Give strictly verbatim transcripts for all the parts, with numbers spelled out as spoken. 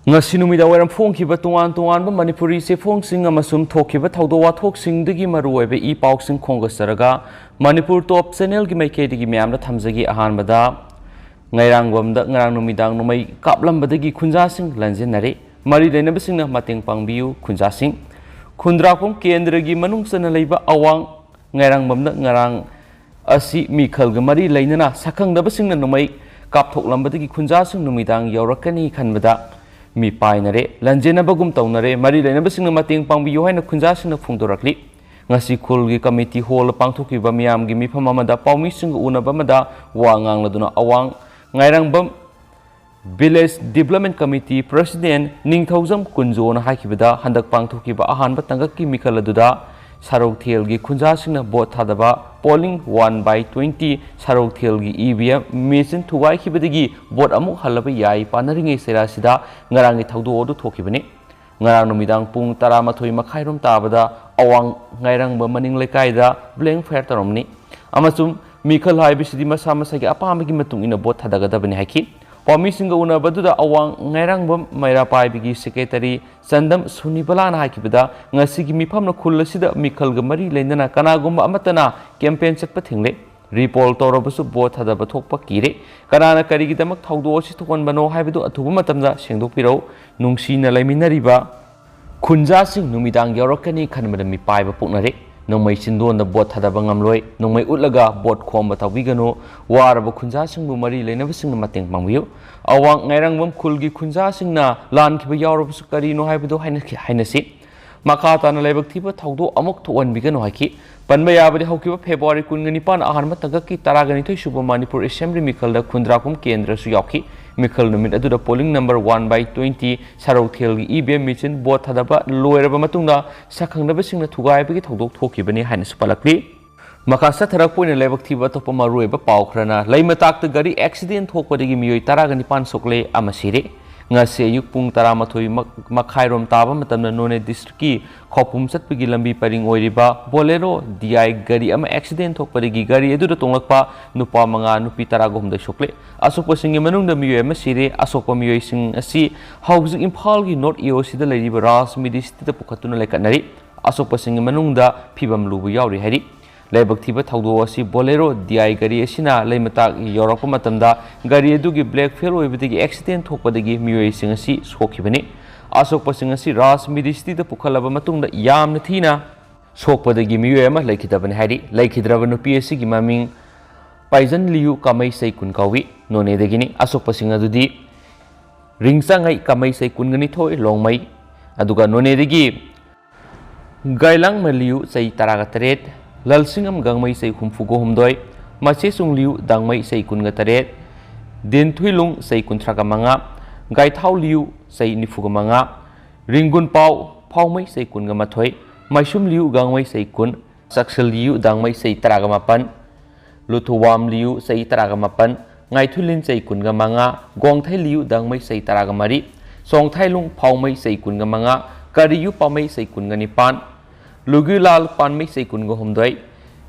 ꯉꯁꯤ ꯅꯨꯃꯤꯗꯥꯡ ꯋꯥꯏꯔꯝ ꯐꯣꯡꯈꯤꯕ ꯇꯣꯉꯥꯟ ꯇꯣꯉꯥꯟꯕ ꯃꯅꯤꯄꯨꯔꯤ ꯆꯦꯐꯣꯡꯁꯤꯡ ꯑꯃꯁꯨꯡ ꯊꯣꯛꯈꯤꯕ ꯊꯧꯗꯣꯛ ꯋꯥꯊꯣꯛꯁꯤꯡꯗꯒꯤ ꯃꯔꯨꯑꯣꯏꯕ ꯏ ꯄꯥꯎꯁꯤꯡ ꯈꯣꯝꯒꯠꯆꯔꯒ, ꯃꯅꯤꯄꯨꯔ ꯇꯣꯞ ꯆꯦꯅꯦꯜꯒꯤ ꯃꯥꯏꯀꯩꯗꯒꯤ ꯃꯌꯥꯝꯗ ꯊꯝꯖꯒꯦ꯫ ꯑꯍꯥꯟꯕꯗ, ꯉꯥꯏꯔꯥꯡꯕꯝꯗ ꯉꯔꯥꯡ ꯅꯨꯃꯤꯗꯥꯡ ꯅꯣꯡꯃꯩ ꯀꯥꯞꯂꯝꯕꯗꯒꯤ ꯈꯨꯟꯖꯥꯁꯤꯡ ꯂꯟꯖꯤꯟꯅꯔꯦ꯫ ꯃꯔꯤ ꯂꯩꯅꯕꯁꯤꯡꯅ ꯃꯇꯦꯡ ꯄꯥꯡꯕꯤꯌꯨ꯫ ꯈꯨꯟꯖꯥꯁꯤꯡ, ꯈꯨꯟꯗ꯭ꯔꯥꯛꯄꯝ ꯀꯦꯟꯗ꯭ꯔꯒꯤ ꯃꯅꯨꯡ ꯆꯟꯅ ꯂꯩꯕ ꯑꯋꯥꯡ ꯉꯥꯏꯔꯥꯡꯕꯝꯗ ꯉꯔꯥꯡ ꯑꯁꯤ ꯃꯤꯈꯜꯒ ꯃꯔꯤ ꯂꯩꯅꯅ ꯁꯛꯈꯪꯗꯕꯁꯤꯡꯅ ꯅꯣꯡꯃꯩ ꯀꯥꯞꯊꯣꯛꯂꯝꯕꯗꯒꯤ ꯈꯨꯟꯖꯥꯁꯤꯡ ꯅꯨꯃꯤꯗꯥꯡ ꯌꯧꯔꯛꯀꯅꯤ ꯈꯟꯕꯗ ꯃꯤꯄꯥꯏꯅꯔꯦ, ꯂꯟꯖꯦꯟꯅꯕꯒꯨꯝ ꯇꯧꯅꯔꯦ꯫ ꯃꯔꯤ ꯂꯩꯅꯕꯁꯤꯡꯅ ꯃꯇꯦꯡ ꯄꯥꯡꯕꯤꯌꯨ ꯍꯥꯏꯅ ꯈꯨꯟꯖꯥꯁꯤꯡꯅ ꯐꯣꯡꯗꯣꯔꯛꯂꯤ꯫ ꯉꯁꯤ ꯈꯨꯜꯒꯤ ꯀꯃꯤꯇꯤ ꯍꯣꯜꯗ ꯄꯥꯡꯊꯣꯛꯈꯤꯕ ꯃꯤꯌꯥꯝꯒꯤ ꯃꯤꯐꯝ ꯑꯃꯗ ꯄꯥꯎꯃꯤꯁꯤꯡꯒ ꯎꯅꯕ ꯑꯃꯗ ꯋꯥ ꯉꯥꯡꯂꯗꯨꯅ ꯑꯋꯥꯡ ꯉꯥꯏꯔꯥꯡꯕꯝ village development committee president Ningthoujam ꯀꯨꯟꯖꯣꯅ ꯍꯥꯏꯈꯤꯕꯗ, ꯍꯟꯗꯛ ꯄꯥꯡꯊꯣꯛꯈꯤꯕ ꯑꯍꯥꯟꯕ ꯇꯥꯡꯀꯛꯀꯤ ꯃꯤꯈꯜ ꯑꯗꯨꯗ ꯁꯔꯧꯊꯦꯜꯒꯤ ꯈꯨꯟꯖꯥꯁꯤꯡꯅ ꯚꯣꯠ ꯊꯥꯗꯕ polling one by twenty ꯁꯔꯧꯊꯦꯜꯒꯤ ꯏ ꯚꯤ ꯑꯦꯝ ꯃꯦꯆꯤꯟ ꯊꯨꯒꯥꯏꯈꯤꯕꯗꯒꯤ ꯚꯣꯠ ꯑꯃꯨꯛ ꯍꯜꯂꯕ ꯌꯥꯏ ꯄꯥꯅꯔꯤꯉꯩ ꯆꯩꯔꯥꯁꯤꯗ ꯉꯔꯥꯡꯒꯤ ꯊꯧꯗꯣꯛ ꯑꯗꯨ ꯊꯣꯛꯈꯤꯕꯅꯤ꯫ ꯉꯔꯥꯡ ꯅꯨꯃꯤꯗꯥꯡ ꯄꯨꯡ ꯇꯔꯥꯃꯥꯊꯣꯏ ꯃꯈꯥꯏꯔꯣꯝ ꯇꯥꯕꯗ ꯑꯋꯥꯡ ꯉꯥꯏꯔꯪꯕ ꯃꯅꯤꯡ ꯂꯩꯀꯥꯏꯗ blank fire ꯇꯧꯔꯝꯅꯤ ꯑꯃꯁꯨꯡ ꯃꯤꯈꯜ ꯍꯥꯏꯕꯁꯤꯗꯤ ꯃꯁꯥ ꯃꯁꯥꯒꯤ ꯑꯄꯥꯝꯕꯒꯤ ꯃꯇꯨꯡ ꯏꯟꯅ ꯚꯣꯠ ꯊꯥꯗꯒꯗꯕꯅꯤ ꯍꯥꯏꯈꯤ꯫ ꯄꯥꯎꯃꯤꯁꯤꯡꯒ ꯎꯅꯕꯗꯨꯗ ꯑꯋꯥꯡ ꯉꯥꯏꯔꯥꯡꯕꯝ ꯃꯩꯔꯥ ꯄꯥꯏꯕꯤꯒꯤ ꯁꯦꯀ꯭ꯔꯦꯇꯔꯤ ꯆꯟꯗꯝ ꯁꯨꯅꯤꯕꯂꯥꯅ ꯍꯥꯏꯈꯤꯕꯗ, ꯉꯁꯤꯒꯤ ꯃꯤꯐꯝꯅ ꯈꯨꯜ ꯑꯁꯤꯗ ꯃꯤꯈꯜꯒ ꯃꯔꯤ ꯂꯩꯅꯅ ꯀꯅꯥꯒꯨꯝꯕ ꯑꯃꯠꯇꯅ ꯀꯦꯝꯄꯦꯟ ꯆꯠꯄ ꯊꯤꯡꯂꯦ꯫ ꯔꯤꯄꯣꯜ ꯇꯧꯔꯕꯁꯨ ꯚꯣꯠ ꯊꯥꯗꯕ ꯊꯣꯛꯄ ꯀꯤꯔꯦ꯫ ꯀꯅꯥꯅ ꯀꯔꯤꯒꯤꯗꯃꯛ ꯊꯧꯗꯣꯛ ꯑꯁꯤ ꯊꯣꯛꯍꯟꯕꯅꯣ ꯍꯥꯏꯕꯗꯨ ꯑꯊꯨꯕ ꯃꯇꯝꯗ ꯁꯦꯡꯗꯣꯛꯄꯤꯔꯛꯎ꯫ ꯅꯨꯡꯁꯤꯅ ꯂꯩꯃꯤꯟꯅꯔꯤꯕ ꯈꯨꯟꯖꯥꯁꯤꯡ ꯅꯨꯃꯤꯗꯥꯡ ꯌꯧꯔꯛꯀꯅꯤ ꯈꯟꯕꯗ ꯃꯤꯄꯥꯏꯕ ꯄꯣꯛꯅꯔꯦ꯫ ꯅꯣꯡꯃꯩ ꯆꯤꯟꯗꯣꯟꯗ ꯚꯣꯠ ꯊꯥꯗꯕ ꯉꯝꯂꯣꯏ꯫ ꯅꯣꯡꯃꯩ ꯎꯠꯂꯒ ꯚꯣꯠ ꯈꯣꯝꯕ ꯇꯧꯕꯤꯒꯅꯨ꯫ ꯋꯥꯔꯕ ꯈꯨꯟꯖꯥꯁꯤꯡꯕꯨ ꯃꯔꯤ ꯂꯩꯅꯕꯁꯤꯡꯅ ꯃꯇꯦꯡ ꯄꯥꯡꯕꯤꯌꯨ꯫ ꯑꯋꯥꯡ ꯉꯥꯏꯔꯪꯕꯝ ꯈꯨꯜꯒꯤ ꯈꯨꯟꯖꯥꯁꯤꯡꯅ ꯂꯥꯟꯈꯤꯕ ꯌꯥꯎꯔꯕꯁꯨ ꯀꯔꯤꯅꯣ ꯍꯥꯏꯕꯗꯨ ꯍꯥꯏꯅꯈꯤ-, ꯍꯥꯏꯅꯁꯤ꯫ ꯃꯈꯥ ꯇꯥꯅ ꯂꯥꯏꯕꯛ ꯊꯤꯕ ꯊꯧꯗꯣꯛ ꯑꯃꯨꯛ ꯊꯣꯛꯍꯟꯕꯤꯒꯅꯨ ꯍꯥꯏꯈꯤ꯫ ꯄꯟꯕ ꯌꯥꯕꯗꯤ, ꯍꯧꯈꯤꯕ ꯐꯦꯕ꯭ꯔꯨꯋꯥꯔꯤ ꯀꯨꯟꯒ ꯅꯤꯄꯥꯟ ꯑꯍꯥꯟꯕ ꯇꯥꯡꯀꯛꯀꯤ ꯇꯔꯥꯒ ꯅꯤꯊꯣꯏ ꯁꯨꯕ ꯃꯅꯤꯄꯨꯔ ꯑꯦꯁꯦꯝꯕ꯭ꯂꯤ ꯃꯤꯈꯜꯗ ꯈꯨꯟꯗ꯭ꯔꯥꯛꯄꯝ ꯀꯦꯟꯗ꯭ꯔꯁꯨ ꯌꯥꯎꯈꯤ꯫ ꯃꯤꯈꯜ ꯅꯨꯃꯤꯠ ꯑꯗꯨꯗ polling number one by twenty ꯁꯔꯧꯊꯦꯜꯒꯤ E V M machine vote ꯊꯥꯗꯕ ꯂꯣꯏꯔꯕ ꯃꯇꯨꯡꯗ ꯁꯛꯈꯪꯗꯕꯁꯤꯡꯅ ꯊꯨꯒꯥꯏꯕꯒꯤ ꯊꯧꯗꯣꯛ ꯊꯣꯛꯈꯤꯕꯅꯤ ꯍꯥꯏꯅꯁꯨ ꯄꯜꯂꯛꯂꯤ꯫ ꯃꯈꯥ ꯆꯠꯊꯔꯛꯄ ꯑꯣꯏꯅ ꯂꯥꯏꯕꯛ ꯊꯤꯕ ꯑꯇꯣꯞꯄ ꯃꯔꯨꯑꯣꯏꯕ ꯄꯥꯎ ꯈꯔꯅ, ꯂꯩ ꯃꯇꯥꯛꯇ ꯒꯥꯔꯤ ꯑꯦꯛꯁꯤꯗꯦꯟ ꯊꯣꯛꯄꯗꯒꯤ ꯃꯤꯑꯣꯏ ꯇꯔꯥꯒ ꯅꯤꯄꯥꯟ ꯁꯣꯛꯂꯦ ꯑꯃ ꯁꯤꯔꯦ꯫ ꯉꯁꯤ ꯑꯌꯨꯛ ꯄꯨꯡ ꯇꯔꯥꯃꯥꯊꯣꯏ ꯃꯈꯥꯏꯔꯣꯝ ꯇꯥꯕ ꯃꯇꯝꯗ ꯅꯣꯅꯦ ꯗꯤꯁꯇ꯭ꯔꯤꯛꯀꯤ ꯈꯧꯄꯨꯝ ꯆꯠꯄꯒꯤ ꯂꯝꯕꯤ ꯄꯔꯤꯡ ꯑꯣꯏꯔꯤꯕ ꯕꯣꯂꯦꯔꯣ ꯗꯤ ꯑꯥꯏ ꯒꯥꯔꯤ ꯑꯃ ꯑꯦꯛꯁꯤꯗꯦꯟ ꯊꯣꯛꯄꯗꯒꯤ ꯒꯥꯔꯤ ꯑꯗꯨꯗ ꯇꯣꯡꯂꯛꯄ ꯅꯨꯄꯥ ꯃꯉꯥ, ꯅꯨꯄꯤ ꯇꯔꯥꯒ ꯍꯨꯝꯗꯣꯏ ꯁꯣꯛꯂꯦ꯫ ꯑꯁꯣꯛꯄꯁꯤꯡꯒꯤ ꯃꯅꯨꯡꯗ ꯃꯤꯑꯣꯏ ꯑꯃ ꯁꯤꯔꯦ꯫ ꯑꯁꯣꯛꯄ ꯃꯤꯑꯣꯏꯁꯤꯡ ꯑꯁꯤ ꯍꯧꯖꯤꯛ ꯏꯝꯐꯥꯜꯒꯤ ꯅꯣꯔꯠ ꯏ ꯑꯣ ꯁꯤꯗ ꯂꯩꯔꯤꯕ ꯔꯥꯖ ꯃꯤꯗꯤ ꯁꯤꯇꯤꯗ ꯄꯨꯈꯠꯇꯨꯅ ꯂꯩꯈꯠꯅꯔꯤ꯫ ꯑꯁꯣꯛꯄꯁꯤꯡꯒꯤ ꯃꯅꯨꯡꯗ ꯐꯤꯕꯝ ꯂꯨꯕ ꯌꯥꯎꯔꯤ ꯍꯥꯏꯔꯤ꯫ ꯂꯥꯏꯕꯛ ꯊꯤꯕ ꯊꯧꯗꯣꯛ ꯑꯁꯤ ꯕꯣꯂꯦꯔꯣ ꯗꯤ ꯑꯥꯏ ꯒꯥꯔꯤ ꯑꯁꯤꯅ ꯂꯩꯃꯇꯥꯛ ꯌꯧꯔꯛꯄ ꯃꯇꯝꯗ ꯒꯥꯔꯤ ꯑꯗꯨꯒꯤ ꯕ꯭ꯔꯦꯛ ꯐꯦꯜ ꯑꯣꯏꯕꯗꯒꯤ ꯑꯦꯛꯁꯤꯗꯦꯟ ꯊꯣꯛꯄꯗꯒꯤ ꯃꯤꯑꯣꯏꯁꯤꯡ ꯑꯁꯤ ꯁꯣꯛꯈꯤꯕꯅꯤ꯫ ꯑꯁꯣꯛꯄꯁꯤꯡ ꯑꯁꯤ ꯔꯥꯖ ꯃꯤꯗꯤ ꯁꯤꯇꯤꯗ ꯄꯨꯈꯠꯂꯕ ꯃꯇꯨꯡꯗ ꯌꯥꯝꯅ ꯊꯤꯅ ꯁꯣꯛꯄꯗꯒꯤ ꯃꯤꯑꯣꯏ ꯑꯃ ꯂꯩꯈꯤꯗꯕꯅꯤ ꯍꯥꯏꯔꯤ꯫ ꯂꯩꯈꯤꯗ꯭ꯔꯕ ꯅꯨꯄꯤ ꯑꯁꯤꯒꯤ ꯃꯃꯤꯡ ꯄꯥꯏꯖꯟ ꯂꯤꯌꯨ ꯀꯥꯃꯩ ꯆꯍꯤ ꯀꯨꯟ ꯀꯧꯏ, ꯅꯣꯅꯦꯗꯒꯤꯅꯤ꯫ ꯑꯁꯣꯛꯄꯁꯤꯡ ꯑꯗꯨꯗꯤ ꯔꯤꯡꯆꯥꯉꯩ ꯀꯥꯃꯩ ꯆꯍꯤ ꯀꯨꯟꯒ ꯅꯤꯊꯣꯏ, ꯂꯣꯡꯃꯩ, ꯑꯗꯨꯒ ꯅꯣꯅꯦꯗꯒꯤ ꯒꯥꯏꯂꯥꯡꯃ ꯂꯤꯌꯨ ꯆꯍꯤ ꯇꯔꯥꯒ ꯇꯔꯦꯠ, ꯂꯜꯁꯤꯡꯉꯝ ꯒꯥꯡꯃꯩ ꯆꯍꯤ ꯍꯨꯝꯐꯨꯒ ꯍꯨꯝꯗꯣꯏ, ꯃꯆꯦꯆꯨꯡ ꯂꯤꯌꯨ ꯗꯥꯡꯃꯩ ꯆꯍꯤ ꯀꯨꯟꯒ ꯇꯔꯦꯠ, ꯗꯤꯟꯊꯨꯏꯂꯨꯡ ꯆꯍꯤ ꯀꯨꯟꯊ꯭ꯔꯥꯒ ꯃꯉꯥ, ꯒꯥꯏꯊꯥꯎ ꯂꯤꯌꯨ ꯆꯍꯤ ꯅꯤꯐꯨꯒ ꯃꯉꯥ, ꯔꯤꯡꯒꯨꯟ ꯄꯥꯎ ꯐꯥꯎꯃꯩ ꯆꯍꯤ ꯀꯨꯟꯒ ꯃꯥꯊꯣꯏ, ꯃꯥꯏꯁꯨꯝ ꯂꯤꯌꯨ ꯒꯥꯡꯃꯩ ꯆꯍꯤ ꯀꯨꯟ, ꯆꯥꯛꯁꯤꯜ ꯂꯤꯌꯨ ꯗꯥꯡꯃꯩ ꯆꯍꯤ ꯇꯔꯥꯒ ꯃꯥꯄꯟ, ꯂꯨꯊꯨꯋꯥꯝ ꯂꯤꯌꯨ ꯆꯍꯤ ꯇꯔꯥꯒ ꯃꯥꯄꯟ, ꯉꯥꯏꯊꯨꯂꯤꯟ ꯆꯍꯤ ꯀꯨꯟꯒ ꯃꯉꯥ, ꯒꯣꯡꯊꯩ ꯂꯤꯌꯨ ꯗꯥꯡꯃꯩ ꯆꯍꯤ ꯇꯔꯥꯒ ꯃꯔꯤ, ꯆꯣꯡꯊꯥꯏꯂꯨꯡ ꯐꯥꯎꯃꯩ ꯆꯍꯤ ꯀꯨꯟꯒ ꯃꯉꯥ, ꯀꯔꯤꯌꯨ ꯄꯥꯃꯩ ꯆꯍꯤ ꯀꯨꯟꯒ ꯅꯤꯄꯥꯟ, ꯂꯨꯒꯤꯂꯥꯜ ꯄꯥꯟꯃꯩ ꯆꯍꯤ ꯀꯨꯟꯒ ꯍꯨꯝꯗꯣꯏ,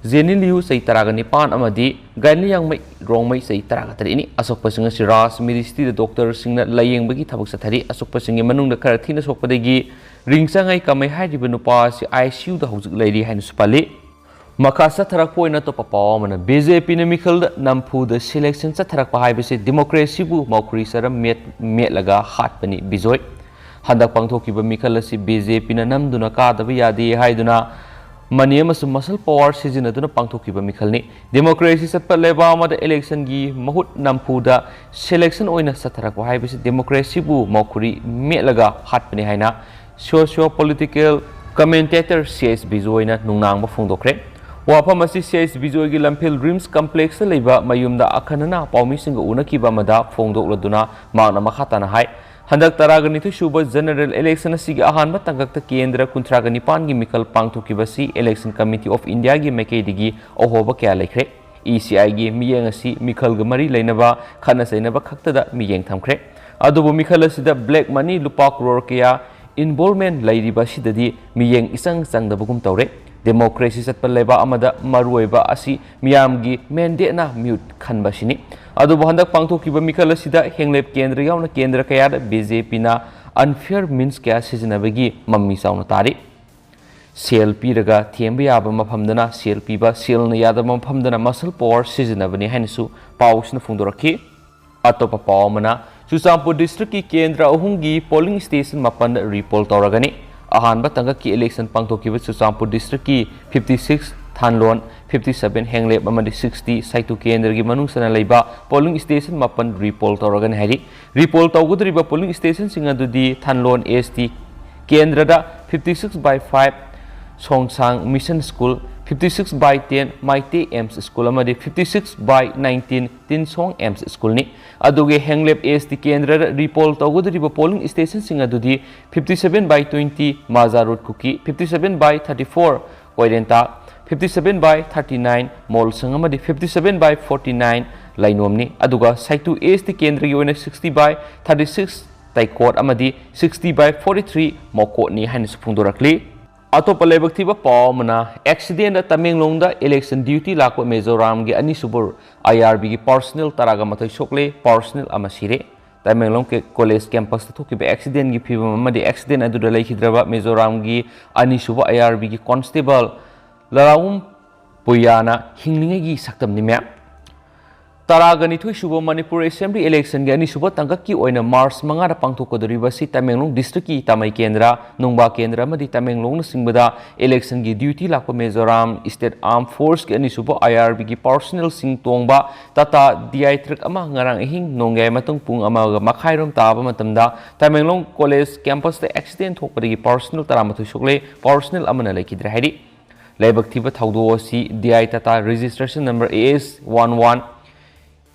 ꯖꯦꯅꯤ ꯂꯤꯌꯨ ꯆꯍꯤ ꯇꯔꯥꯒ ꯅꯤꯄꯥꯟ ꯑꯃꯗꯤ ꯒꯥꯏꯂꯤꯌꯥꯡꯃꯩ ꯔꯣꯡꯃꯩ ꯆꯍꯤ ꯇꯔꯥꯒ ꯇꯔꯦꯠꯅꯤ꯫ ꯑꯁꯣꯛꯄꯁꯤꯡ ꯑꯁꯤ ꯔꯥꯖ ꯃꯤꯗꯤ ꯁꯤꯇꯤꯗ ꯗꯣꯛꯇꯔꯁꯤꯡꯅ ꯂꯥꯌꯦꯡꯕꯒꯤ ꯊꯕꯛ ꯆꯠꯊꯔꯤ꯫ ꯑꯁꯣꯛꯄꯁꯤꯡꯒꯤ ꯃꯅꯨꯡꯗ ꯈꯔ ꯊꯤꯅ ꯁꯣꯛꯄꯗꯒꯤ ꯔꯤꯡꯆꯥꯉꯩ ꯀꯥꯃꯩ ꯍꯥꯏꯔꯤꯕ ꯅꯨꯄꯥ ꯑꯁꯤ ꯑꯥꯏ ꯁꯤ ꯌꯨꯗ ꯍꯧꯖꯤꯛ ꯂꯩꯔꯤ ꯍꯥꯏꯅꯁꯨ ꯄꯜꯂꯤ꯫ ꯃꯈꯥ ꯆꯠꯊꯔꯛꯄ ꯑꯣꯏꯅ ꯑꯇꯣꯞꯄ ꯄꯥꯎ ꯑꯃꯅ, ꯕꯤ ꯖꯦ ꯄꯤꯅ ꯃꯤꯈꯜꯗ ꯅꯝꯐꯨꯗ ꯁꯦꯂꯦꯛꯁꯟ ꯆꯠꯊꯔꯛꯄ ꯍꯥꯏꯕꯁꯤ ꯗꯦꯃꯣꯀ꯭ꯔꯦꯁꯤꯕꯨ ꯃꯧꯈ꯭ꯔꯤ ꯆꯔꯝ ꯃꯦꯠ-, ꯃꯦꯠꯂꯒ ꯍꯥꯠꯄꯅꯤ, ꯕꯤꯖꯣꯏ꯫ ꯍꯟꯗꯛ ꯄꯥꯡꯊꯣꯛꯈꯤꯕ ꯃꯤꯈꯜ ꯑꯁꯤ ꯕꯤ ꯖꯦ ꯄꯤꯅ ꯅꯝꯗꯨꯅ ꯀꯥꯗꯕ ꯌꯥꯗꯦ ꯍꯥꯏꯗꯨꯅ money ꯑꯃꯁꯨꯡ muscle power ꯁꯤꯖꯤꯟꯅꯗꯨꯅ ꯄꯥꯡꯊꯣꯛꯈꯤꯕ ꯃꯤꯈꯜꯅꯤ꯫ ꯗꯦꯃꯣꯀ꯭ꯔꯦꯁꯤ ꯆꯠꯄ ꯂꯩꯕꯥꯛ ꯑꯃꯗ ꯏꯂꯦꯛꯁꯟꯒꯤ ꯃꯍꯨꯠ ꯅꯝꯐꯨꯗ ꯁꯦꯂꯦꯛꯁꯟ ꯑꯣꯏꯅ ꯆꯠꯊꯔꯛꯄ ꯍꯥꯏꯕꯁꯤ ꯗꯦꯃꯣꯀ꯭ꯔꯦꯁꯤꯕꯨ ꯃꯧꯈ꯭ꯔꯤ ꯃꯦꯠꯂꯒ ꯍꯥꯠꯄꯅꯤ ꯍꯥꯏꯅ socio political commentator ꯁꯤ ꯑꯩꯆ ꯕꯤꯖꯣꯏꯅ ꯅꯨꯡꯅꯥꯡꯕ ꯐꯣꯡꯗꯣꯛꯈ꯭ꯔꯦ꯫ ꯋꯥꯐꯝ ꯑꯁꯤ ꯁꯤ ꯑꯩꯆ ꯕꯤꯖꯣꯏꯒꯤ ꯂꯝꯐꯦꯜ ꯔꯤꯝꯁ ꯀꯝꯄ꯭ꯂꯦꯛꯁꯇ ꯂꯩꯕ ꯃꯌꯨꯝꯗ ꯑꯈꯟꯅꯅ ꯄꯥꯎꯃꯤꯁꯤꯡꯒ ꯎꯅꯈꯤꯕ ꯑꯃꯗ ꯐꯣꯡꯗꯣꯛꯂꯗꯨꯅ ꯃꯍꯥꯛꯅ ꯃꯈꯥ ꯇꯥꯅ ꯍꯥꯏ, ꯍꯟꯗꯛ ꯇꯔꯥꯒ ꯅꯤꯊꯣꯏ ꯁꯨꯕ ꯖꯦꯅꯔꯦꯜ ꯏꯂꯦꯛꯁꯟ ꯑꯁꯤꯒꯤ ꯑꯍꯥꯟꯕ ꯇꯥꯡꯀꯛꯇ ꯀꯦꯟꯗ꯭ꯔ ꯀꯨꯟꯊ꯭ꯔꯥꯒ ꯅꯤꯄꯥꯟꯒꯤ ꯃꯤꯈꯜ ꯄꯥꯡꯊꯣꯛꯈꯤꯕ ꯑꯁꯤ Election Committee of Indiaꯒꯤ ꯃꯥꯏꯀꯩꯗꯒꯤ ꯑꯍꯣꯕ ꯀꯌꯥ ꯂꯩꯈ꯭ꯔꯦ꯫ ꯏ ꯁꯤ ꯑꯥꯏꯒꯤ ꯃꯤꯠꯌꯦꯡ ꯑꯁꯤ ꯃꯤꯈꯜꯒ ꯃꯔꯤ ꯂꯩꯅꯕ ꯈꯠꯅ ꯆꯩꯅꯕ ꯈꯛꯇꯗ ꯃꯤꯠꯌꯦꯡ ꯊꯝꯈ꯭ꯔꯦ꯫ ꯑꯗꯨꯕꯨ ꯃꯤꯈꯜ ꯑꯁꯤꯗ black money ꯂꯨꯄꯥ ꯀ꯭ꯔꯣꯔ ꯀꯌꯥ involvement ꯂꯩꯔꯤꯕ ꯑꯁꯤꯗꯗꯤ ꯃꯤꯠꯌꯦꯡ ꯏꯆꯪ ꯆꯪꯗꯕꯒꯨꯝ ꯇꯧꯔꯦ꯫ Democracy ꯆꯠꯄ ꯂꯩꯕꯥꯛ ꯑꯃꯗ ꯃꯔꯨꯑꯣꯏꯕ ꯑꯁꯤ ꯃꯤꯌꯥꯝꯒꯤ mandateꯅ ꯃꯤꯍꯨꯠ ꯈꯟꯕ ꯑꯁꯤꯅꯤ꯫ ꯑꯗꯨꯕꯨ ꯍꯟꯗꯛ ꯄꯥꯡꯊꯣꯛꯈꯤꯕ ꯃꯤꯈꯜ ꯑꯁꯤꯗ ꯍꯦꯡꯂꯦꯞ ꯀꯦꯟꯗ꯭ꯔ ꯌꯥꯎꯅ ꯀꯦꯟꯗ꯭ꯔ ꯀꯌꯥꯗ BJPꯅ unfair means ꯀꯌꯥ ꯁꯤꯖꯤꯟꯅꯕꯒꯤ ꯃꯃꯤ ꯆꯥꯎꯅ ꯇꯥꯔꯤ꯫ ꯁꯦꯜ ꯄꯤꯔꯒ ꯊꯦꯝꯕ ꯌꯥꯕ ꯃꯐꯝꯗꯅ ꯁꯦꯜ ꯄꯤꯕ, ꯁꯦꯜꯅ ꯌꯥꯗꯕ ꯃꯐꯝꯗꯅ muscle power ꯁꯤꯖꯤꯟꯅꯕꯅꯤ ꯍꯥꯏꯅꯁꯨ ꯄꯥꯎꯁꯤꯅ ꯐꯣꯡꯗꯣꯔꯛꯈꯤ꯫ ꯑꯇꯣꯞꯄ ꯄꯥꯎ ꯑꯃꯅ, ꯆꯨꯔꯆꯥꯟꯄꯨꯔ districtꯀꯤ ꯀꯦꯟꯗ꯭ꯔ ꯑꯍꯨꯝꯒꯤ polling station ꯃꯥꯄꯟ repoll ꯇꯧꯔꯒꯅꯤ꯫ ꯑꯍꯥꯟꯕ ꯇꯥꯡꯀꯛꯀꯤ election ꯄꯥꯡꯊꯣꯛꯈꯤꯕ Churachandpur districtꯀꯤ fifty six, ꯊꯥꯟꯂꯣꯟ fifty seven, ꯍꯦꯡꯂꯦꯞ ꯑꯃꯗꯤ sixty ꯁꯥꯏꯇꯨ ꯀꯦꯟꯗ꯭ꯔꯒꯤ ꯃꯅꯨꯡ ꯆꯟꯅ ꯂꯩꯕ polling station ꯃꯥꯄꯟ repoll ꯇꯧꯔꯒꯅꯤ ꯍꯥꯏꯔꯤ꯫ Repoll ꯇꯧꯒꯗꯧꯔꯤꯕ polling stationꯁꯤꯡ ꯑꯗꯨꯗꯤ ꯊꯥꯟꯂꯣꯟ ST ꯀꯦꯟꯗ꯭ꯔꯗ fifty six by five ꯁꯣꯡꯁꯥꯡ Mission School, fifty six by ten ꯃꯥꯏꯇꯦ AIMS School ꯑꯃꯗꯤ fifty six by nineteen ꯇꯤꯟꯁꯣꯡ AIMS Schoolꯅꯤ꯫ ꯑꯗꯨꯒ ꯍꯦꯡꯂꯦꯞ ST ꯀꯦꯟꯗ꯭ꯔꯗ repoll ꯇꯧꯒꯗꯧꯔꯤꯕ polling stationꯁꯤꯡ ꯑꯗꯨꯗꯤ fifty seven by twenty ꯃꯥꯖꯥ ꯔꯣꯗ ꯀꯨꯀꯤ, fifty seven by thirty four ꯀꯣꯏꯔꯦꯟꯇꯥ, fifty seven by thirty nine ꯃꯣꯜꯁꯪ ꯑꯃꯗꯤ fifty seven by forty nine ꯂꯩꯅꯣꯝꯅꯤ꯫ ꯑꯗꯨꯒ ꯁꯥꯏꯇꯨ ST ꯀꯦꯟꯗ꯭ꯔꯒꯤ ꯑꯣꯏꯅ sixty by thirty six ꯇꯩꯀꯣꯠ ꯑꯃꯗꯤ sixty by forty three ꯃꯣꯀꯣꯠꯅꯤ ꯍꯥꯏꯅꯁꯨ ꯐꯣꯡꯗꯣꯔꯛꯂꯤ꯫ ꯑꯇꯣꯞꯄ ꯂꯥꯏꯕꯛ ꯊꯤꯕ ꯄꯥꯎ ꯑꯃꯅ, accidentꯗ ꯇꯃꯦꯡꯂꯣꯡꯗ election duty ꯂꯥꯛꯄ ꯃꯤꯖꯣꯔꯥꯝꯒꯤ ꯑꯅꯤꯁꯨꯕ IRBꯒꯤ personnel ꯇꯔꯥꯒ ꯃꯥꯊꯣꯏ ꯁꯣꯛꯂꯦ, personnel ꯑꯃ ꯁꯤꯔꯦ꯫ ꯇꯃꯦꯡꯂꯣꯡ ꯀꯦ-, college campusꯇ ꯊꯣꯛꯈꯤꯕ accidentꯒꯤ ꯐꯤꯕꯝ ꯑꯃꯗꯤ accident ꯑꯗꯨꯗ ꯂꯩꯈꯤꯗ꯭ꯔꯕ ꯃꯤꯖꯣꯔꯥꯝꯒꯤ ꯑꯅꯤꯁꯨꯕ IRBꯒꯤ constable ꯂꯔꯥꯎꯝ ꯄꯨꯌꯥꯅ ꯍꯤꯡꯂꯤꯉꯩꯒꯤ ꯁꯛꯇꯝꯅꯤ ꯃꯌꯥꯝ꯫ ꯇꯔꯥꯒ ꯅꯤꯊꯣꯏ ꯁꯨꯕ ꯃꯅꯤꯄꯨꯔ Assembly electionꯒꯤ ꯑꯅꯤꯁꯨꯕ ꯇꯥꯡꯀꯛꯀꯤ ꯑꯣꯏꯅ March ꯃꯉꯥꯗ ꯄꯥꯡꯊꯣꯛꯀꯗꯧꯔꯤꯕ ꯑꯁꯤ ꯇꯃꯦꯡꯂꯣꯡ districtꯀꯤ ꯇꯥꯃꯩ ꯀꯦꯟꯗ꯭ꯔ, ꯅꯨꯡꯕꯥ ꯀꯦꯟꯗ꯭ꯔ ꯑꯃꯗꯤ ꯇꯃꯦꯡꯂꯣꯡꯅꯆꯤꯡꯕꯗ electionꯒꯤ duty ꯂꯥꯛꯄ ꯃꯤꯖꯣꯔꯥꯝ State Armed Forceꯀꯤ ꯑꯅꯤꯁꯨꯕ IRBꯒꯤ personnelꯁꯤꯡ ꯇꯣꯡꯕ Tata DI truck ꯑꯃ ꯉꯔꯥꯡ ꯑꯍꯤꯡ ꯅꯣꯡꯌꯥꯏ ꯃꯇꯨꯡ ꯄꯨꯡ ꯑꯃꯒ ꯃꯈꯥꯏꯔꯣꯝ ꯇꯥꯕ ꯃꯇꯝꯗ ꯇꯃꯦꯡꯂꯣꯡ college campusꯇ accident ꯊꯣꯛꯄꯗꯒꯤ personnel ꯇꯔꯥꯃꯥꯊꯣꯏ ꯁꯣꯛꯂꯦ, personnel ꯑꯃꯅ ꯂꯩꯈꯤꯗ꯭ꯔꯦ ꯍꯥꯏꯔꯤ꯫ ꯂꯥꯏꯕꯛ ꯊꯤꯕ ꯊꯧꯗꯣꯛ ꯑꯁꯤ DI Tata registration number AS one one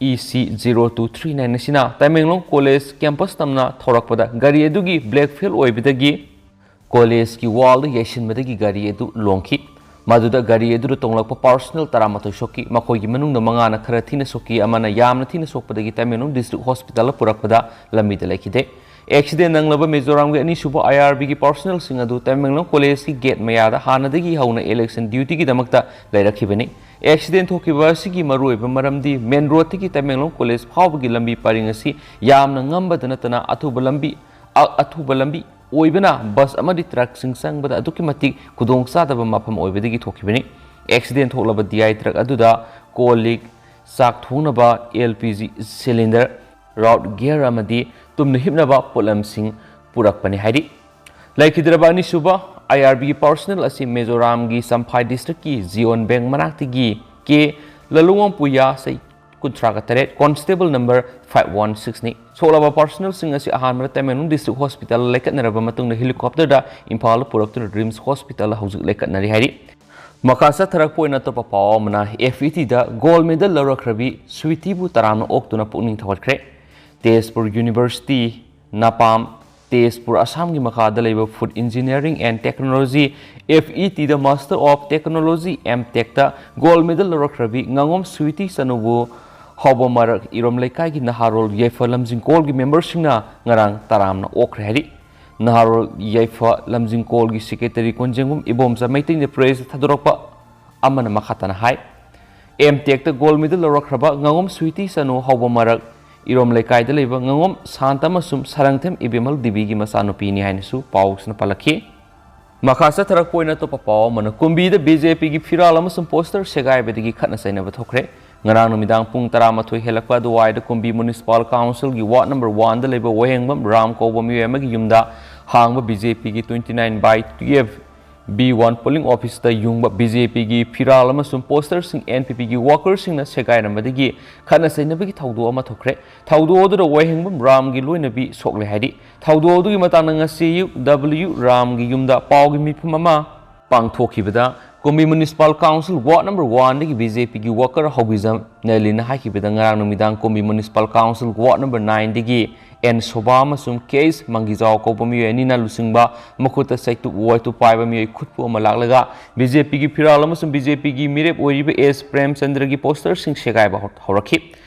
EC zero two three nine ꯑꯁꯤꯅ ꯇꯃꯦꯡꯂꯣꯡ college campus ꯇꯝꯅ ꯊꯧꯔꯛꯄꯗ ꯒꯥꯔꯤ ꯑꯗꯨꯒꯤ brake fail ꯑꯣꯏꯕꯗꯒꯤ collegeꯀꯤ wallꯗ ꯌꯩꯁꯤꯟꯕꯗꯒꯤ ꯒꯥꯔꯤ ꯑꯗꯨ ꯂꯣꯡꯈꯤ꯫ ꯃꯗꯨꯗ ꯒꯥꯔꯤ ꯑꯗꯨꯗ ꯇꯣꯡꯂꯛꯄ ꯄꯥꯔꯁꯣꯅꯦꯜ ꯇꯔꯥꯃꯥꯊꯣꯏ ꯁꯣꯛꯈꯤ꯫ ꯃꯈꯣꯏꯒꯤ ꯃꯅꯨꯡꯗ ꯃꯉꯥꯅ ꯈꯔ ꯊꯤꯅ ꯁꯣꯛꯈꯤ, ꯑꯃꯅ ꯌꯥꯝꯅ ꯊꯤꯅ ꯁꯣꯛꯄꯗꯒꯤ ꯇꯃꯦꯡꯂꯣꯡ ꯗꯤꯁꯇ꯭ꯔꯤꯛ ꯍꯣꯁꯄꯤꯇꯥꯜꯗ ꯄꯨꯔꯛꯄꯗ ꯂꯝꯕꯤꯗ ꯂꯩꯈꯤꯗꯦ꯫ ꯑꯦꯛꯁꯤꯗꯦꯟ ꯅꯪꯂꯕ ꯃꯤꯖꯣꯔꯥꯝꯒꯤ ꯑꯅꯤꯁꯨꯕ ꯑꯥꯏ ꯑꯥꯔ ꯕꯤꯒꯤ ꯄꯥꯔꯁꯣꯅꯦꯜꯁꯤꯡ ꯑꯗꯨ ꯇꯃꯦꯡꯂꯣꯡ ꯀꯣꯂꯦꯖꯀꯤ ꯒꯦꯠ ꯃꯌꯥꯗ ꯍꯥꯟꯅꯗꯒꯤ ꯍꯧꯅ ꯏꯂꯦꯛꯁꯟ ꯗ꯭ꯌꯨꯇꯤꯒꯤꯗꯃꯛꯇ ꯂꯩꯔꯛꯈꯤꯕꯅꯤ꯫ ꯑꯦꯛꯁꯤꯗꯦꯟ ꯊꯣꯛꯈꯤꯕ ꯑꯁꯤꯒꯤ ꯃꯔꯨꯑꯣꯏꯕ ꯃꯔꯝꯗꯤ ꯃꯦꯟ ꯔꯣꯗꯇꯒꯤ ꯇꯃꯦꯡꯂꯣꯡ ꯀꯣꯂꯦꯖ ꯐꯥꯎꯕꯒꯤ ꯂꯝꯕꯤ ꯄꯔꯤꯡ ꯑꯁꯤ ꯌꯥꯝꯅ ꯉꯝꯕꯗ ꯅꯠꯇꯅ ꯑꯊꯨꯕ ꯂꯝꯕꯤ, ꯑ-, ꯑꯊꯨꯕ ꯂꯝꯕꯤ ꯑꯣꯏꯕꯅ ꯕꯁ ꯑꯃꯗꯤ ꯇ꯭ꯔꯛꯁꯤꯡ ꯆꯪꯕꯗ ꯑꯗꯨꯛꯀꯤ ꯃꯇꯤꯛ ꯈꯨꯗꯣꯡꯆꯥꯗꯕ ꯃꯐꯝ ꯑꯣꯏꯕꯗꯒꯤ ꯊꯣꯛꯈꯤꯕꯅꯤ꯫ ꯑꯦꯛꯁꯤꯗꯦꯟ ꯊꯣꯛꯂꯕ ꯗꯤ ꯑꯥꯏ ꯇ꯭ꯔꯛ ꯑꯗꯨꯗ ꯀꯣꯜ ꯂꯤꯛ, ꯆꯥꯛ ꯊꯣꯡꯅꯕ L P G cylinder, riot gear ꯑꯃꯗꯤ ꯇꯨꯝꯅ ꯍꯤꯞꯅꯕ ꯄꯣꯠꯂꯝꯁꯤꯡ ꯄꯨꯔꯛꯄꯅꯤ ꯍꯥꯏꯔꯤ꯫ ꯂꯩꯈꯤꯗ꯭ꯔꯕ ꯑꯅꯤꯁꯨꯕ ꯑꯥꯏ ꯑꯥꯔ ꯕꯤꯒꯤ ꯄꯥꯔꯁꯣꯅꯦꯜ ꯑꯁꯤ ꯃꯤꯖꯣꯔꯥꯝꯒꯤ ꯆꯝꯐꯥꯏ ꯗꯤꯁꯇ꯭ꯔꯤꯛꯀꯤ ꯖꯤꯑꯣꯟ ꯕꯦꯡ ꯃꯅꯥꯛꯇꯒꯤ ꯀꯦ ꯂꯂꯨꯋꯥꯡꯄꯨꯌꯥ, ꯆꯍꯤ ꯀꯨꯟꯊ꯭ꯔꯥꯒ ꯇꯔꯦꯠ, ꯀꯣꯟꯁꯇꯦꯕꯜ ꯅꯝꯕꯔ ꯐꯥꯏꯚ ꯋꯥꯟ ꯁꯤꯛꯁꯅꯤ꯫ ꯁꯣꯛꯂꯕ ꯄꯥꯔꯁꯣꯅꯦꯜꯁꯤꯡ ꯑꯁꯤ ꯑꯍꯥꯟꯕꯗ ꯇꯃꯦꯡꯂꯣꯡ ꯗꯤꯁꯇ꯭ꯔꯤꯛ ꯍꯣꯁꯄꯤꯇꯥꯜꯗ ꯂꯩꯈꯠꯅꯔꯕ ꯃꯇꯨꯡꯗ ꯍꯦꯂꯤꯀꯣꯞꯇꯔꯗ ꯏꯝꯐꯥꯜꯗ ꯄꯨꯔꯛꯇꯨꯅ ꯔꯤꯝꯁ ꯍꯣꯁꯄꯤꯇꯥꯜꯗ ꯍꯧꯖꯤꯛ ꯂꯩꯈꯠꯅꯔꯤ ꯍꯥꯏꯔꯤ꯫ ꯃꯈꯥ ꯆꯠꯊꯔꯛꯄ ꯑꯣꯏꯅ ꯑꯇꯣꯞꯄ ꯄꯥꯎ ꯑꯃꯅ, ꯑꯦꯐ ꯏ ꯇꯤꯗ ꯒꯣꯜꯗ ꯃꯦꯗꯜ ꯂꯧꯔꯛꯈ꯭ꯔꯕꯤ ꯁ꯭ꯋꯤꯇꯤꯕꯨ ꯇꯔꯥꯝꯅ ꯑꯣꯛꯇꯨꯅ ꯄꯨꯛꯅꯤꯡ ꯊꯧꯒꯠꯈ꯭ꯔꯦ꯫ ꯇꯦꯖꯄꯨꯔ ꯌꯨꯅꯤꯚꯔꯁꯤꯇꯤ, ꯅꯥꯄꯥꯝ, ꯇꯦꯖꯄꯨꯔ, ꯑꯁꯥꯝꯒꯤ ꯃꯈꯥꯗ ꯂꯩꯕ Food Engineering and Technology, F E ꯇꯤꯗ Master of Technology, ꯑꯦꯝ ꯇꯦꯛꯇ ꯒꯣꯜꯗ ꯃꯦꯗꯜ ꯂꯧꯔꯛꯈ꯭ꯔꯕꯤ ꯉꯥꯉꯣꯝ ꯁ꯭ꯋꯤꯇꯤ ꯆꯅꯨꯕꯨ ꯍꯥꯎꯕ ꯃꯔꯛ ꯏꯔꯣꯝ ꯂꯩꯀꯥꯏꯒꯤ ꯅꯍꯥꯔꯣꯜ ꯌꯥꯏꯐ ꯂꯝꯖꯤꯡ ꯀꯣꯜꯒꯤ ꯃꯦꯝꯕꯔꯁꯤꯡꯅ ꯉꯔꯥꯡ ꯇꯔꯥꯝꯅ ꯑꯣꯛꯈ꯭ꯔꯦ ꯍꯥꯏꯔꯤ꯫ ꯅꯍꯥꯔꯣꯜ ꯌꯥꯏꯐ ꯂꯝꯖꯤꯡ ꯀꯣꯜꯒꯤ ꯁꯦꯀ꯭ꯔꯦꯇꯔꯤ ꯀꯣꯟꯖꯦꯡꯕꯝ ꯏꯕꯣꯝꯆꯥ ꯃꯩꯇꯩꯅ ꯄ꯭ꯔꯦꯁꯇ ꯊꯥꯗꯣꯔꯛꯄ ꯑꯃꯅ ꯃꯈꯥ ꯇꯥꯅ ꯍꯥꯏ, ꯑꯦꯝ ꯇꯦꯛꯇ ꯒꯣꯜꯗ ꯃꯦꯗꯜ ꯂꯧꯔꯛꯈ꯭ꯔꯕ ꯉꯥꯉꯣꯝ ꯁ꯭ꯋꯤꯇꯤ ꯆꯅꯨ ꯍꯥꯎꯕ ꯃꯔꯛ ꯏꯔꯣꯝ ꯂꯩꯀꯥꯏꯗ ꯂꯩꯕ ꯉꯥꯉꯣꯝ ꯁꯥꯟꯇ ꯑꯃꯁꯨꯡ ꯁꯔꯪꯊꯦꯝ ꯏꯕꯦꯝꯍꯜ ꯗꯦꯕꯤꯒꯤ ꯃꯆꯥꯅꯨꯄꯤꯅꯤ ꯍꯥꯏꯅꯁꯨ ꯄꯥꯎꯁꯤꯅ ꯄꯜꯂꯛꯈꯤ꯫ ꯃꯈꯥ ꯆꯠꯊꯔꯛꯄ ꯑꯣꯏꯅ ꯑꯇꯣꯞꯄ ꯄꯥꯎ ꯑꯃꯅ, ꯀꯨꯝꯕꯤꯗ ꯕꯤ ꯖꯦ ꯄꯤꯒꯤ ꯐꯤꯔꯥꯜ ꯑꯃꯁꯨꯡ ꯄꯣꯁꯇꯔ ꯁꯦꯒꯥꯏꯕꯗꯒꯤ ꯈꯠꯅ ꯆꯩꯅꯕ ꯊꯣꯛꯈ꯭ꯔꯦ꯫ ꯉꯔꯥꯡ ꯅꯨꯃꯤꯗꯥꯡ ꯄꯨꯡ ꯇꯔꯥꯃꯥꯊꯣꯏ ꯍꯦꯜꯂꯛꯄ ꯑꯗꯨꯋꯥꯏꯗ ꯀꯨꯝꯕꯤ ꯃ꯭ꯌꯨꯅꯤꯁꯤꯄꯥꯜ ꯀꯥꯎꯟꯁꯤꯜꯒꯤ ꯋꯥꯔꯗ ꯅꯝꯕꯔ ꯋꯥꯟꯗ ꯂꯩꯕ ꯋꯥꯍꯦꯡꯕꯝ ꯔꯥꯝ ꯀꯧꯕ ꯃꯤꯑꯣꯏ ꯑꯃꯒꯤ ꯌꯨꯝꯗ ꯍꯥꯡꯕ ꯕꯤ ꯖꯦ ꯄꯤꯒꯤ twenty nine by twelve B one polling officeꯇ ꯌꯨꯡꯕ ꯕꯤ ꯖꯦ ꯄꯤꯒꯤ ꯐꯤꯔꯥꯜ ꯑꯃꯁꯨꯡ ꯄꯣꯁꯇꯔꯁꯤꯡ ꯑꯦꯟ ꯄꯤ ꯄꯤꯒꯤ ꯋꯥꯀꯔꯁꯤꯡꯅ ꯁꯦꯒꯥꯏꯔꯝꯕꯗꯒꯤ ꯈꯠꯅ ꯆꯩꯅꯕꯒꯤ ꯊꯧꯗꯣꯛ ꯑꯃ ꯊꯣꯛꯈ꯭ꯔꯦ꯫ ꯊꯧꯗꯣꯛ ꯑꯗꯨꯗ ꯋꯥꯍꯦꯡꯕꯝ ꯔꯥꯝꯒꯤ ꯂꯣꯏꯅꯕꯤ ꯁꯣꯛꯂꯦ ꯍꯥꯏꯔꯤ꯫ ꯊꯧꯗꯣꯛ ꯑꯗꯨꯒꯤ ꯃꯇꯥꯡꯗ ꯉꯁꯤ ꯑꯌꯨꯛ ꯗꯕ꯭ꯂꯤꯎ ꯔꯥꯝꯒꯤ ꯌꯨꯝꯗ ꯄꯥꯎꯒꯤ ꯃꯤꯐꯝ ꯑꯃ ꯄꯥꯡꯊꯣꯛꯈꯤꯕꯗ ꯀꯨꯝꯕꯤ ꯃ꯭ꯌꯨꯅꯤꯁꯤꯄꯥꯜ ꯀꯥꯎꯟꯁꯤꯜ ꯋꯥꯔꯗ ꯅꯝꯕꯔ ꯋꯥꯟꯗꯒꯤ ꯕꯤ ꯖꯦ ꯄꯤꯒꯤ ꯋꯥꯀꯔ ꯍꯧꯕꯤꯖꯝ ꯅꯦꯂꯤꯟꯅ ꯍꯥꯏꯈꯤꯕꯗ ꯉꯔꯥꯡ ꯅꯨꯃꯤꯗꯥꯡ ꯀꯨꯝꯕꯤ ꯃ꯭ꯌꯨꯅꯤꯁꯤꯄꯥꯜ ꯀꯥꯎꯟꯁꯤꯜ ꯋꯥꯔꯗ ꯅꯝꯕꯔ ꯅꯥꯏꯟꯗꯒꯤ ꯑꯦꯟ ꯁꯣꯚꯥ ꯑꯃꯁꯨꯡ ꯀꯦ ꯑꯦꯁ ꯃꯪꯒꯤꯖꯥꯎ ꯀꯧꯕ ꯃꯤꯑꯣꯏ ꯑꯅꯤꯅ ꯂꯨꯆꯤꯡꯕ ꯃꯈꯨꯠꯇ ꯆꯩꯇꯨꯞ ꯋꯥꯏꯇꯨꯞ ꯄꯥꯏꯕ ꯃꯤꯑꯣꯏ ꯈꯨꯠꯄꯨ ꯑꯃ ꯂꯥꯛꯂꯒ ꯕꯤ ꯖꯦ ꯄꯤꯒꯤ ꯐꯤꯔꯥꯜ ꯑꯃꯁꯨꯡ ꯕꯤ ꯖꯦ ꯄꯤꯒꯤ ꯃꯤꯔꯦꯞ ꯑꯣꯏꯔꯤꯕ ꯑꯦꯁ ꯄ꯭ꯔꯦꯝꯆꯟꯗ꯭ꯔꯒꯤ ꯄꯣꯁꯇꯔꯁꯤꯡ ꯁꯦꯒꯥꯏꯕ ꯍꯧ-, ꯍꯧꯔꯛꯈꯤ꯫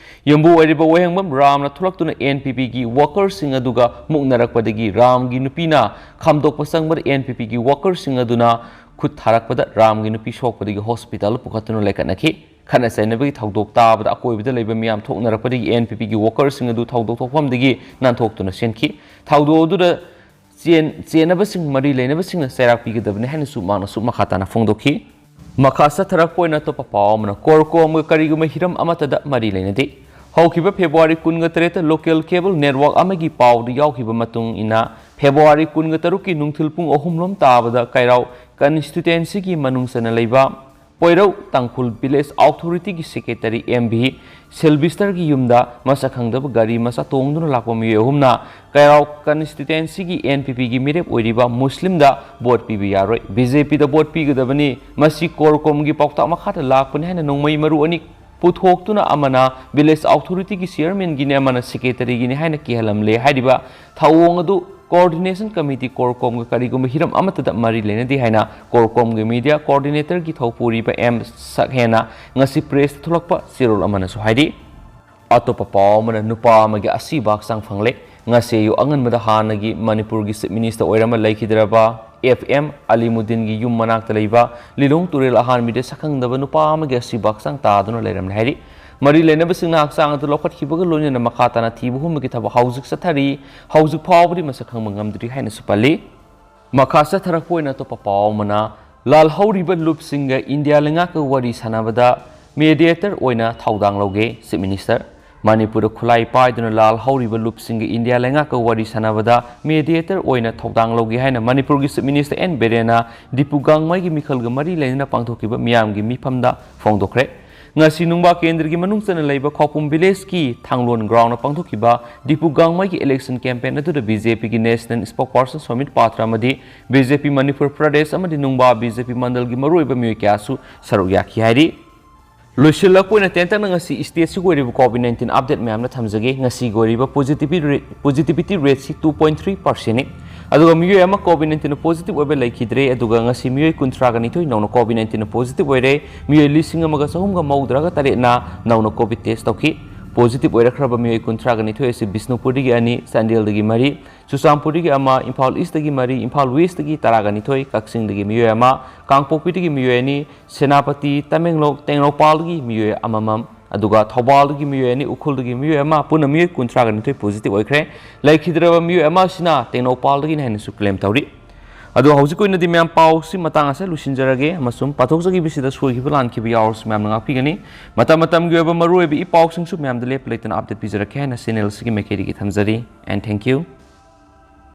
ꯌꯨꯝꯕꯨ ꯑꯣꯏꯔꯤꯕ ꯋꯥꯍꯦꯡꯕꯝ ꯔꯥꯝꯅ ꯊꯣꯛꯂꯛꯇꯨꯅ ꯑꯦꯟ ꯄꯤ ꯄꯤꯒꯤ ꯋꯥꯀꯔꯁꯤꯡ ꯑꯗꯨꯒ ꯃꯨꯛꯅꯔꯛꯄꯗꯒꯤ ꯔꯥꯝꯒꯤ ꯅꯨꯄꯤꯅ ꯈꯥꯝꯗꯣꯛꯄ ꯆꯪꯕꯗ ꯑꯦꯟ ꯄꯤ ꯄꯤꯒꯤ ꯋꯥꯀꯔꯁꯤꯡ ꯑꯗꯨꯅ ꯈꯨꯠ ꯊꯥꯔꯛꯄꯗ ꯔꯥꯝꯒꯤ ꯅꯨꯄꯤ ꯁꯣꯛꯄꯗꯒꯤ ꯍꯣꯁꯄꯤꯇꯥꯜꯗ ꯄꯨꯈꯠꯇꯨꯅ ꯂꯩꯈꯠꯅꯈꯤ꯫ ꯈꯠꯅ ꯆꯩꯅꯕꯒꯤ ꯊꯧꯗꯣꯛ ꯇꯥꯕꯗ ꯑꯀꯣꯏꯕꯗ ꯂꯩꯕ ꯃꯤꯌꯥꯝ ꯊꯣꯛꯅꯔꯛꯄꯗꯒꯤ ꯑꯦꯟ ꯄꯤ ꯄꯤꯒꯤ ꯋꯥꯀꯔꯁꯤꯡ ꯑꯗꯨ ꯊꯧꯗꯣꯛ ꯊꯣꯛꯐꯝꯗꯒꯤ ꯅꯥꯟꯊꯣꯛꯇꯨꯅ ꯆꯦꯟꯈꯤ꯫ ꯊꯧꯗꯣꯛ ꯑꯗꯨꯗ ꯆꯦꯟ-, ꯆꯦꯟꯅꯕꯁꯤꯡ ꯃꯔꯤ ꯂꯩꯅꯕꯁꯤꯡꯅ ꯆꯩꯔꯥꯛ ꯄꯤꯒꯗꯕꯅꯤ ꯍꯥꯏꯅꯁꯨ ꯃꯍꯥꯛꯅꯁꯨ ꯃꯈꯥ ꯇꯥꯅ ꯐꯣꯡꯗꯣꯛꯈꯤ꯫ ꯃꯈꯥ ꯆꯠꯊꯔꯛꯄ ꯑꯣꯏꯅ ꯑꯇꯣꯞꯄ ꯄꯥꯎ ꯑꯃꯅ, ꯀꯣꯔꯀꯣꯝꯒ ꯀꯔꯤꯒꯨꯝꯕ ꯍꯤꯔꯝ ꯑꯃꯠꯇꯗ ꯃꯔꯤ ꯂꯩꯅꯗꯦ꯫ ꯍꯧꯈꯤꯕ ꯐꯦꯕ꯭ꯔꯨꯋꯥꯔꯤ ꯀꯨꯟꯒ ꯇꯔꯦꯠꯇ ꯂꯣꯀꯦꯜ ꯀꯦꯕꯜ ꯅꯦꯠꯋꯥꯔꯛ ꯑꯃꯒꯤ ꯄꯥꯎꯗ ꯌꯥꯎꯈꯤꯕ ꯃꯇꯨꯡ ꯏꯟꯅ, ꯐꯦꯕ꯭ꯔꯨꯋꯥꯔꯤ ꯀꯨꯟꯒ ꯇꯔꯨꯛꯀꯤ ꯅꯨꯡꯊꯤꯜ ꯄꯨꯡ ꯑꯍꯨꯝ ꯂꯣꯝ ꯇꯥꯕꯗ ꯀꯩꯔꯥꯎ ꯀꯟꯁꯇꯤꯇ꯭ꯋꯦꯟꯁꯤꯒꯤ ꯃꯅꯨꯡ ꯆꯟꯅ ꯂꯩꯕ ꯄꯣꯏꯔꯧ ꯇꯥꯡꯈꯨꯜ ꯚꯤꯂꯦꯖ ꯑꯣꯊꯣꯔꯤꯇꯤꯒꯤ ꯁꯦꯀ꯭ꯔꯦꯇꯔꯤ ꯑꯦꯝ ꯚꯤ ꯁꯤꯜꯚꯤꯁꯇꯔꯒꯤ ꯌꯨꯝꯗ ꯃꯁꯛ ꯈꯪꯗꯕ ꯒꯥꯔꯤ ꯃꯆꯥ ꯇꯣꯡꯗꯨꯅ ꯂꯥꯛꯄ ꯃꯤꯑꯣꯏ ꯑꯍꯨꯝꯅ ꯀꯩꯔꯥꯎ ꯀꯟꯁꯇꯤꯇ꯭ꯋꯦꯟꯁꯤꯒꯤ ꯑꯦꯟ ꯄꯤ ꯄꯤꯒꯤ ꯃꯤꯔꯦꯞ ꯑꯣꯏꯔꯤꯕ ꯃꯨꯁꯂꯤꯝꯗ ꯚꯣꯠ ꯄꯤꯕ ꯌꯥꯔꯣꯏ, ꯕꯤ ꯖꯦ ꯄꯤꯗ ꯚꯣꯠ ꯄꯤꯒꯗꯕꯅꯤ, ꯃꯁꯤ ꯀꯣꯔꯀꯣꯝꯒꯤ ꯄꯥꯎꯇꯥꯛ ꯃꯈꯥꯗ ꯂꯥꯛꯄꯅꯤ ꯍꯥꯏꯅ ꯅꯣꯡꯃꯩ ꯃꯔꯨ ꯑꯅꯤ ꯄꯨꯊꯣꯛꯇꯨꯅ ꯑꯃꯅ ꯚꯤꯂꯦꯖ ꯑꯣꯊꯣꯔꯤꯇꯤꯒꯤ ꯆꯤꯌꯔꯃꯦꯟꯒꯤꯅꯤ, ꯑꯃꯅ ꯁꯦꯀ꯭ꯔꯦꯇꯔꯤꯒꯤꯅꯤ ꯍꯥꯏꯅ ꯀꯤꯍꯜꯂꯝꯂꯦ꯫ ꯍꯥꯏꯔꯤꯕ ꯊꯧꯑꯣꯡ ꯑꯗꯨ ꯀꯣꯑꯣꯔꯗꯤꯅꯦꯁꯟ ꯀꯃꯤꯇꯤ ꯀꯣꯔꯀꯣꯝꯒ ꯀꯔꯤꯒꯨꯝꯕ ꯍꯤꯔꯝ ꯑꯃꯠꯇꯗ ꯃꯔꯤ ꯂꯩꯅꯗꯦ ꯍꯥꯏꯅ ꯀꯣꯔꯀꯣꯝꯒꯤ ꯃꯤꯗꯤꯌꯥ ꯀꯣꯑꯣꯔꯗꯤꯅꯦꯇꯔꯒꯤ ꯊꯧꯄꯨꯔꯤꯕ ꯑꯦꯝ ꯁꯛꯍꯦꯟꯅ ꯉꯁꯤ ꯄ꯭ꯔꯦꯁꯇ ꯊꯣꯛꯂꯛꯄ ꯆꯦꯔꯣꯜ ꯑꯃꯅꯁꯨ ꯍꯥꯏꯔꯤ꯫ ꯑꯇꯣꯞꯄ ꯄꯥꯎ ꯑꯃꯅ, ꯅꯨꯄꯥ ꯑꯃꯒꯤ ꯑꯁꯤꯕ ꯍꯛꯆꯥꯡ ꯐꯪꯂꯦ꯫ ꯉꯁꯤ ꯑꯌꯨꯛ ꯑꯉꯟꯕꯗ ꯍꯥꯟꯅꯒꯤ ꯃꯅꯤꯄꯨꯔꯒꯤ ꯆꯤꯐ ꯃꯤꯅꯤꯁꯇꯔ ꯑꯣꯏꯔꯝꯕ ꯂꯩꯈꯤꯗ꯭ꯔꯕ ꯑꯦꯐ ꯑꯦꯝ ꯑꯂꯤꯃꯨꯗꯤꯟꯒꯤ ꯌꯨꯝ ꯃꯅꯥꯛꯇ ꯂꯩꯕ ꯂꯤꯂꯣꯡ ꯇꯨꯔꯦꯜ ꯑꯍꯥꯟꯕꯤꯗ ꯁꯛꯈꯪꯗꯕ ꯅꯨꯄꯥ ꯑꯃꯒꯤ ꯑꯁꯤꯕ ꯍꯛꯆꯥꯡ ꯇꯥꯗꯨꯅ ꯂꯩꯔꯝꯂꯦ ꯍꯥꯏꯔꯤ꯫ ꯃꯔꯤ ꯂꯩꯅꯕꯁꯤꯡꯅ ꯍꯛꯆꯥꯡ ꯑꯗꯨ ꯂꯧꯈꯠꯈꯤꯕꯒ ꯂꯣꯏꯅꯅ ꯃꯈꯥ ꯇꯥꯅ ꯊꯤꯕ ꯍꯨꯝꯕꯒꯤ ꯊꯕꯛ ꯍꯧꯖꯤꯛ ꯆꯠꯊꯔꯤ꯫ ꯍꯧꯖꯤꯛ ꯐꯥꯎꯕꯗꯤ ꯃꯁꯛ ꯈꯪꯕ ꯉꯝꯗ꯭ꯔꯤ ꯍꯥꯏꯅꯁꯨ ꯄꯜꯂꯤ꯫ ꯃꯈꯥ ꯆꯠꯊꯔꯛꯄ ꯑꯣꯏꯅ ꯑꯇꯣꯞꯄ ꯄꯥꯎ ꯑꯃꯅ, ꯂꯥꯜꯍꯧꯔꯤꯕ ꯂꯨꯞꯁꯤꯡꯒ ꯏꯟꯗꯤꯌꯥ ꯂꯩꯉꯥꯛꯀ ꯋꯥꯔꯤ ꯁꯥꯟꯅꯕꯗ ꯃꯦꯗꯤꯌꯦꯇꯔ ꯑꯣꯏꯅ ꯊꯧꯗꯥꯡ ꯂꯧꯒꯦ, ꯆꯤꯐ ꯃꯤꯅꯤꯁꯇꯔ꯫ ꯃꯅꯤꯄꯨꯔꯗ ꯈꯨꯠꯂꯥꯏ ꯄꯥꯏꯗꯨꯅ ꯂꯥꯜꯍꯧꯔꯤꯕ ꯂꯨꯞꯁꯤꯡꯒ ꯏꯟꯗꯤꯌꯥ ꯂꯩꯉꯥꯛꯀ ꯋꯥꯔꯤ ꯁꯥꯟꯅꯕꯗ ꯃꯦꯗꯤꯌꯦꯇꯔ ꯑꯣꯏꯅ ꯊꯧꯗꯥꯡ ꯂꯧꯒꯦ ꯍꯥꯏꯅ ꯃꯅꯤꯄꯨꯔꯒꯤ ꯆꯤꯐ ꯃꯤꯅꯤꯁꯇꯔ ꯑꯦꯟ ꯕꯤꯔꯦꯟꯅ ꯗꯤꯄꯨ ꯒꯥꯡꯃꯩꯒꯤ ꯃꯤꯈꯜꯒ ꯃꯔꯤ ꯂꯩꯅꯅ ꯄꯥꯡꯊꯣꯛꯈꯤꯕ ꯃꯤꯌꯥꯝꯒꯤ ꯃꯤꯐꯝꯗ ꯐꯣꯡꯗꯣꯛꯈ꯭ꯔꯦ꯫ ꯉꯁꯤ ꯅꯨꯡꯕꯥ ꯀꯦꯟꯗ꯭ꯔꯒꯤ ꯃꯅꯨꯡ ꯆꯟꯅ ꯂꯩꯕ ꯈꯧꯄꯨꯝ ꯚꯤꯂꯦꯖꯀꯤ ꯊꯥꯡꯂꯣꯟ ꯒ꯭ꯔꯥꯎꯟꯗ ꯄꯥꯡꯊꯣꯛꯈꯤꯕ ꯗꯤꯄꯨ ꯒꯥꯡꯃꯩꯒꯤ ꯏꯂꯦꯛꯁꯟ ꯀꯦꯝꯄꯦꯟ ꯑꯗꯨꯗ ꯕꯤ ꯖꯦ ꯄꯤꯒꯤ ꯅꯦꯁꯅꯦꯜ ꯁ꯭ꯄꯣꯛꯄꯔꯁꯟ ꯁꯣꯃꯤꯠ ꯄꯥꯇ꯭ꯔ ꯑꯃꯗꯤ ꯕꯤ ꯖꯦ ꯄꯤ ꯃꯅꯤꯄꯨꯔ ꯄ꯭ꯔꯗꯦꯁ ꯑꯃꯗꯤ ꯅꯨꯡꯕꯥ ꯕꯤ ꯖꯦ ꯄꯤ ꯃꯟꯗꯜꯒꯤ ꯃꯔꯨꯑꯣꯏꯕ ꯃꯤꯑꯣꯏ ꯀꯌꯥꯁꯨ ꯁꯔꯨꯛ ꯌꯥꯈꯤ ꯍꯥꯏꯔꯤ꯫ ꯂꯣꯏꯁꯤꯜꯂꯛꯄ ꯑꯣꯏꯅ ꯇꯦꯟꯇꯛꯅ ꯉꯁꯤ ꯁ꯭ꯇꯦꯠꯁꯤꯒꯤ ꯑꯣꯏꯔꯤꯕ ꯀꯣꯚꯤꯗ ꯅꯥꯏꯟꯇꯤꯟ ꯑꯞꯗꯦꯠ ꯃꯌꯥꯝꯅ ꯊꯝꯖꯒꯦ꯫ ꯉꯁꯤꯒꯤ ꯑꯣꯏꯔꯤꯕ ꯄꯣꯖꯤꯇꯤꯚꯤꯇꯤ ꯔꯦꯠ, ꯄꯣꯖꯤꯇꯤꯚꯤꯇꯤ ꯔꯦꯠꯁꯤ ꯇꯨ ꯄꯣꯏꯟ ꯊ꯭ꯔꯤ ꯄꯥꯔꯁꯦꯟꯅꯤ꯫ ꯑꯗꯨꯒ ꯃꯤꯑꯣꯏ ꯑꯃ ꯀꯣꯚꯤꯗ ꯅꯥꯏꯟꯇꯤꯟ ꯄꯣꯖꯤꯇꯤꯚ ꯑꯣꯏꯕ ꯂꯩꯈꯤꯗ꯭ꯔꯦ꯫ ꯑꯗꯨꯒ ꯉꯁꯤ ꯃꯤꯑꯣꯏ ꯀꯨꯟꯊ꯭ꯔꯥꯒ ꯅꯤꯊꯣꯏ ꯅꯧꯅ ꯀꯣꯚꯤꯗ ꯅꯥꯏꯟꯇꯤꯟ ꯄꯣꯖꯤꯇꯤꯚ ꯑꯣꯏꯔꯦ꯫ ꯃꯤꯑꯣꯏ ꯂꯤꯁꯤꯡ ꯑꯃꯒ ꯆꯍꯨꯝꯒ ꯃꯧꯗ꯭ꯔꯥꯒ ꯇꯔꯦꯠꯅ ꯅꯧꯅ ꯀꯣꯚꯤꯗ ꯇꯦꯁ ꯇꯧꯈꯤ꯫ ꯄꯣꯖꯤꯇꯤꯚ ꯑꯣꯏꯔꯛꯈ꯭ꯔꯕ ꯃꯤꯑꯣꯏ ꯀꯨꯟꯊ꯭ꯔꯥꯒ ꯅꯤꯊꯣꯏ ꯑꯁꯤ ꯕꯤꯁꯅꯨꯄꯨꯔꯗꯒꯤ ꯑꯅꯤ, ꯆꯥꯟꯗꯦꯜꯗꯒꯤ ꯃꯔꯤ, ꯆꯨꯔꯆꯥꯟꯄꯨꯔꯗꯒꯤ ꯑꯃ, ꯏꯝꯐꯥꯜ ꯏꯁꯇꯒꯤ ꯃꯔꯤ, ꯏꯝꯐꯥꯜ ꯋꯦꯁꯇꯒꯤ ꯇꯔꯥꯒ ꯅꯤꯊꯣꯏ, ꯀꯛꯆꯤꯡꯗꯒꯤ ꯃꯤꯑꯣꯏ ꯑꯃ, ꯀꯥꯡꯄꯣꯛꯄꯤꯗꯒꯤ ꯃꯤꯑꯣꯏ ꯑꯅꯤ, ꯁꯦꯅꯥꯄꯇꯤ, ꯇꯃꯦꯡꯂꯣꯡ, ꯇꯦꯡꯅꯧꯄꯜꯗꯒꯤ ꯃꯤꯑꯣꯏ ꯑꯃꯃꯝ, ꯑꯗꯨꯒ ꯊꯧꯕꯥꯜꯗꯒꯤ ꯃꯤꯑꯣꯏ ꯑꯅꯤ, ꯎꯈ꯭ꯔꯨꯜꯗꯒꯤ ꯃꯤꯑꯣꯏ ꯑꯃ, ꯄꯨꯟꯅ ꯃꯤꯑꯣꯏ ꯀꯨꯟꯊ꯭ꯔꯥꯒ ꯅꯤꯊꯣꯏ ꯄꯣꯖꯤꯇꯤꯚ ꯑꯣꯏꯈ꯭ꯔꯦ꯫ ꯂꯩꯈꯤꯗ꯭ꯔꯕ ꯃꯤꯑꯣꯏ ꯑꯃ ꯑꯁꯤꯅ ꯇꯦꯡꯅꯧꯄꯜꯗꯒꯤꯅꯤ ꯍꯥꯏꯅꯁꯨ ꯀ꯭ꯂꯦꯝ ꯇꯧꯔꯤ꯫ ꯑꯗꯣ ꯍꯧꯖꯤꯛ ꯑꯣꯏꯅꯗꯤ ꯃꯌꯥꯝ ꯄꯥꯎꯁꯤ ꯃꯇꯥꯡ ꯑꯁꯤꯗ ꯂꯣꯏꯁꯤꯟꯖꯔꯒꯦ, ꯑꯃꯁꯨꯡ ꯄꯥꯊꯣꯛꯆꯈꯤꯕꯁꯤꯗ ꯁꯣꯏꯈꯤꯕ ꯂꯥꯟꯈꯤꯕ ꯌꯥꯎꯔꯁꯨ ꯃꯌꯥꯝꯅ ꯉꯥꯛꯄꯤꯒꯅꯤ꯫ ꯃꯇꯝ ꯃꯇꯝꯒꯤ ꯑꯣꯏꯕ ꯃꯔꯨꯑꯣꯏꯕ ꯏ ꯄꯥꯎꯁꯤꯡꯁꯨ ꯃꯌꯥꯝꯗ ꯂꯦꯞꯄ ꯂꯩꯇꯅ ꯑꯞꯗꯦꯠ ꯄꯤꯖꯔꯛꯀꯦ ꯍꯥꯏꯅ ꯆꯦꯅꯦꯜ ꯑꯁꯤꯒꯤ ꯃꯥꯏꯀꯩꯗꯒꯤ ꯊꯝꯖꯔꯤ꯫ And thank you.